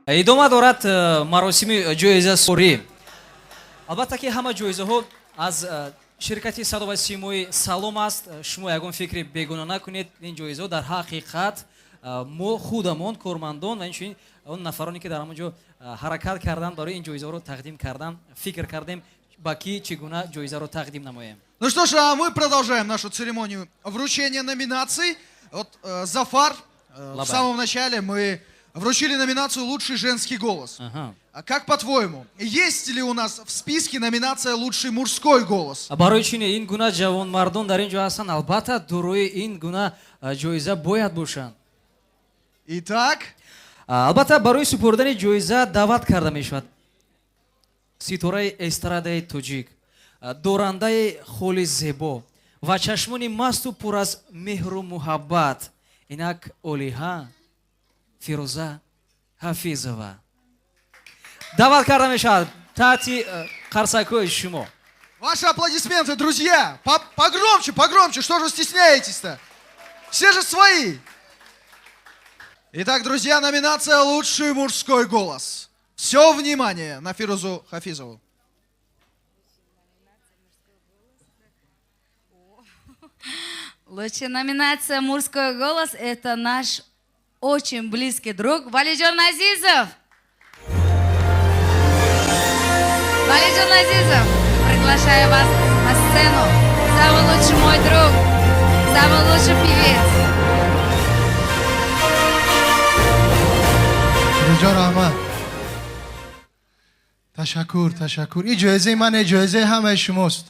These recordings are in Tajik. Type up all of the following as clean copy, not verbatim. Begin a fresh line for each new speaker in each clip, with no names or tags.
Идома дорад маросими ҷоизасупорӣ. Албатта, ки ҳама ҷоизаҳо аз ширкати садо ва симои Салом аст. Шумо ягон фикри бегуна накунед, ин ҷоизаҳо дар ҳақиқат мо худамон, кормандон ва инчунин он нафароне, ки дар ҳамон ҷо ҳаракат карданд, барои ин ҷоизаҳоро тақдим кардан, фикр кардем, ба кӣ чӣ гуна ҷоизаро тақдим намоем.
Ну что ж, а мы продолжаем нашу церемонию вручения номинаций. Вот, Зафар, в
Лабай.
самом начале мы вручили номинацию «Лучший женский голос». А как, по-твоему, есть ли у нас в списке номинация «Лучший мужской голос»?
Барои чӣ не? Ин гуна ҷавонмардон дар ин ҷо ҳастанд, албатта, дорои ин гуна ҷоиза бояд бошанд.
Итак,
Албатта, барои супурдани ҷоиза даъват карда мешавад ситораи эстрадаи тоҷик, дорандаи холи зебо ва чашмони масту пур аз меҳру муҳаббат, инак олиҳа Фирӯза Ҳафизова даъват карда мешавад таҳти қарсакҳои шумо.
Ваши аплодисменты, друзья! Погромче, погромче, что же стесняетесь-то? Все же свои! Итак, друзья, номинация «Лучший мужской голос». Все внимание на Фирузу Хафизову.
Лучшая номинация «Мужской голос» – это наш очень близкий друг Валиджон Азизов. Валиджон Азизов, приглашаю вас на сцену. Самый лучший мой друг, самый лучший певец.
Фирӯзҷон, раҳмат, ташаккур, ташаккур. Ин ҷоизаи ман, ҷоизаи ҳамаи шумост.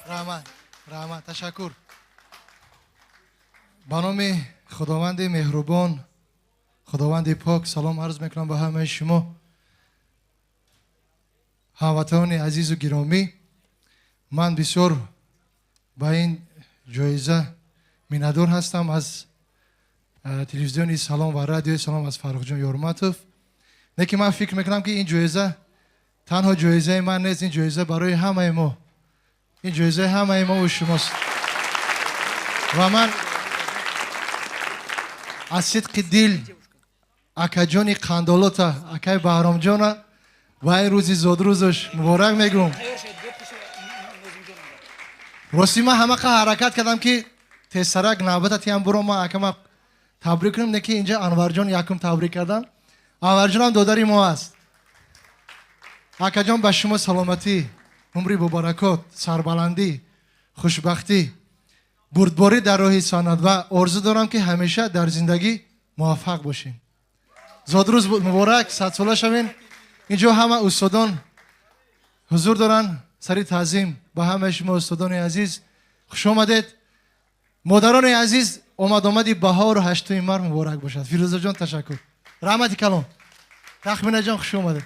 Раҳмат, раҳмат, ташаккур. Ба номи Худованди меҳрубон, Худованди пок, салом арз мекунам ба ҳамаи шумо, ҳамватанони азизу гиромӣ. Ман бисёр ба ин ҷоиза миннатдор ҳастам аз телевизиони Салом ва радиои Салом, аз Фаррухҷон Ёрматов. Лекин ман фикр мекунам, ки ин ҷоиза танҳо ҷоизаи ман нест, ин ҷоиза барои ҳамаи мо, ин ҷоизаи ҳамаи мову шумост. Ва ман аз сидқи дил акаҷони қандолота, акаи Баҳромҷона, ва ин рӯзи зодрӯзаш муборак мегӯм. Ростӣ, ман ҳамақа ҳаракат кардам, ки тезсарак навбата тиям буро, ман акама табрик кунем, не ки инҷа Анварҷон якум табрик кардам. Анварҷонам додари мо аст. Акаҷон, ба шумо саломатӣ, умри бобаракот, сарбаландӣ, хушбахтӣ, бурдборӣ дар роҳи санъат ва орзу дорам, ки ҳамеша дар зиндагӣ муваффақ бошем. Зодрӯз муборак, садсола шавем. Инҷо ҳама устодон ҳузур доранд. Сари таъзим ба ҳамаи шумо, устодони азиз, хуш омадед. Модарони азиз, омад-омади баҳору 8-уми март муборак бошад. Фирӯзаҷон, ташаккур, раҳмати калон. Тахминаҷон, хуш омадед.